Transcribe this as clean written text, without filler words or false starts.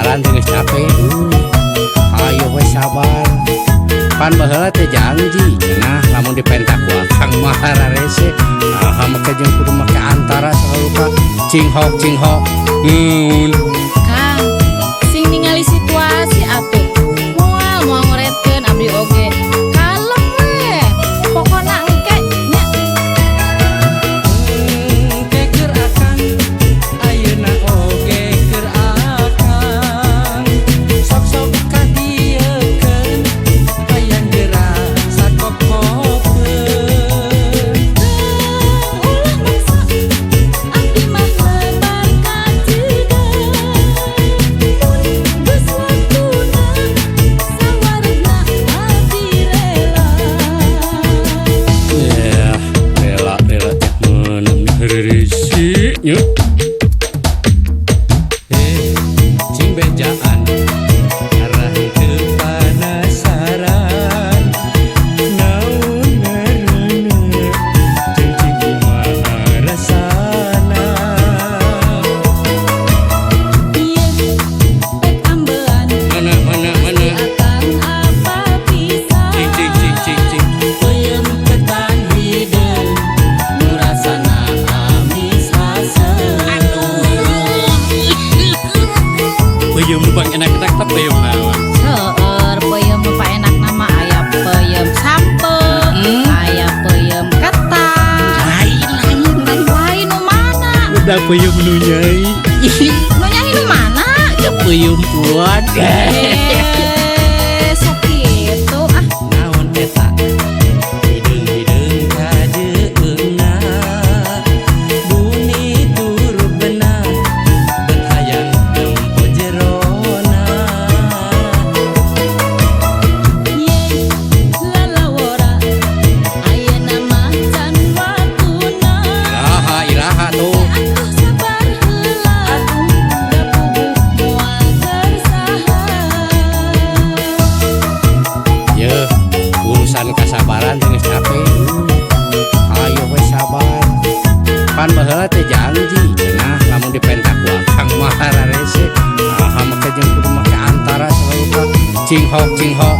Kasabaran teh geus capek. Ayo we sabar. Pan baheula teh janji cenah lamun dipenta ku akang mah rarese. Nah, make jeung kudu make antara selalu ka cinghok cinghok. Kang, sing ningali situasi atuh. Moal moal ngoretkeun abdi oge. Kalem we. Pokona engke nya. Engke keur akang, ayeuna oge keur akang. Sok-sok kadieukeun, hayang geura sakopokeun. Ulah maksa, abdi mah lebar kajeun. Mun geus waktuna, sawarehna abdi rela. Ya, rela rela teh meunang heureuy nya. Eh, cing bejaan arah teu panasaran. Naon ngaranna jeung cing kumaha rasana? Ieu pek ambean. Mana mana mana? Akang apa pisan? Cing cing cing cing cing. Peuyeum ketan hideung nu rasana amis haseum. Peuyeum nu paling enak-enak teh peuyeum naon? Seueur peuyeum nu enak nama, aya peuyeum sampeu, aya peuyeum ketan. Lain lain lain. Lain nu mana? Udah peuyeum nu nyai. Nu nyai nu mana? Ya peuyeum puan. Eh, sok kitu ah. Naon eta? Hideung-hideung kajeungna. Buni turubna bet hayang nempo jerona. Ye lalawora, ayeuna mah can waktuna. Iraha iraha tuh. Atuh sabar heula, da puguh moal kersaha. Yeuh, urusan kasabaran teh geus capek. Ayo we sabar. Pan baheula teh janji cenah lamun dipenta ku akang mah rarese. Nah, make jeung kudu make antara selalu ka cinghok cinghok.